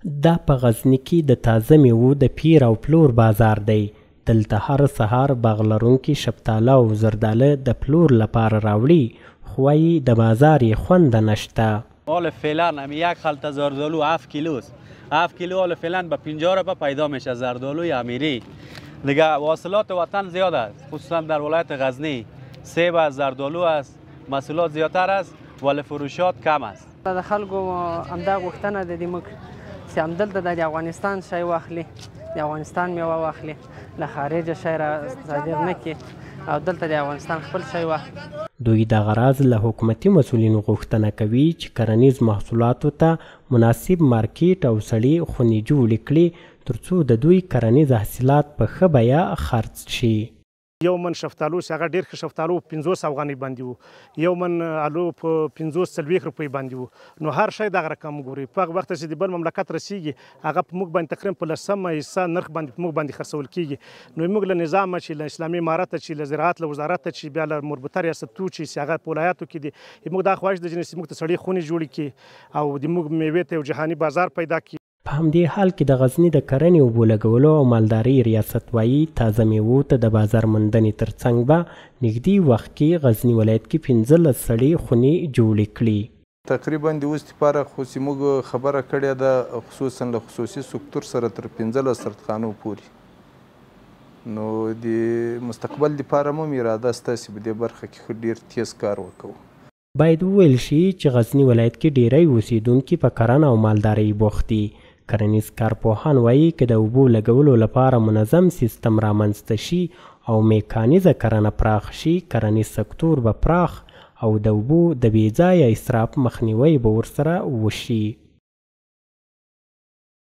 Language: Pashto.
دا په غزني کې د تازه میوو د پیر او پلور بازار دی. دلته هر سهار باغ لرونکي شفتاله او زرداله د پلور لپاره راوړي، خو وایي د بازار یې خونده نشته. حال فعلا همی یک خلطه زردالو 7 کیلو است. 7 کیلو حال فعلا به 50 روپه پیدا میشه زردالوی امیری. دیگه حاصلات وطن زیاد است، خصوصا در ولایت غزنی سیب است، زردالو است، محصولات زیادتر است ولی فروشات کم است. د خلکو همدا غوښتنه ده د موږ چې همدلته د افغانستان شی واخلي، د افغانستان میوه واخلي، له خارجه شی را صادر نه کړي او دلته د افغانستان خپل شی واخلي. دوی دغه راز له حکومتي مسؤلینو غوښتنه کوي چې کرنیز محصولاتو ته مناسب مارکیټ او سړې خونې جوړې کړي ترڅو د دوی کرنیز حاصلات په ښه بیه خرڅ شي. یو من شفتالو چې هغه ډېر ښه شفتالو 50 افغانۍ باندې وو، یو من الو په 50 40 روپۍ باندې وو. نو هر شی دغه رقم ګوري. په هغه وخت چې د بل مملکت رسیږي هغه په موږ باندې تقریبا په لسمه حصه نرخ باندې په موږ باندې خرڅول کېږي. نو موږ له نظامه چې له اسلامي امارته چې له زراعت له وزارته چې بیا له مربوطه ریاستو چې هغه په ولایاتو کې دي، موږ دا خواهش دی چې موږ ته سړې خونې جوړې کړي او د موږ میوې ته یو جهاني بازار پیدا کړي. په همدې حال کې د غزني د کرنې، اوبو لګولو او مالدارۍ ریاست وایي تازه میوو ته د بازار موندنې ترڅنګ به نږدې وخت کې غزني ولایت کې 15 سړې خونې جوړې کړي. تقریبا د اوس لپاره خو چې موږ خبره کړې ده خصوصا له خصوصي سکتور سره تر 15 سردخانو پورې، نو د مستقبل لپاره مو اراده شته چې په دې برخه کې ښه ډېر تیز کار وکړو. باید وویل شي چې غزني ولایت کې ډیری اوسیدونکي په کرنه او مالدارۍ بوخت دي. کرنیز کارپوهان وایي که د اوبو لګولو لپاره منظم سیستم رامنځته شي او میکانیزه کرنه پراخ شي، کرنیز سکتور به پراخ او د اوبو د بې ځایه اسراف مخنیوی به ورسره وشي.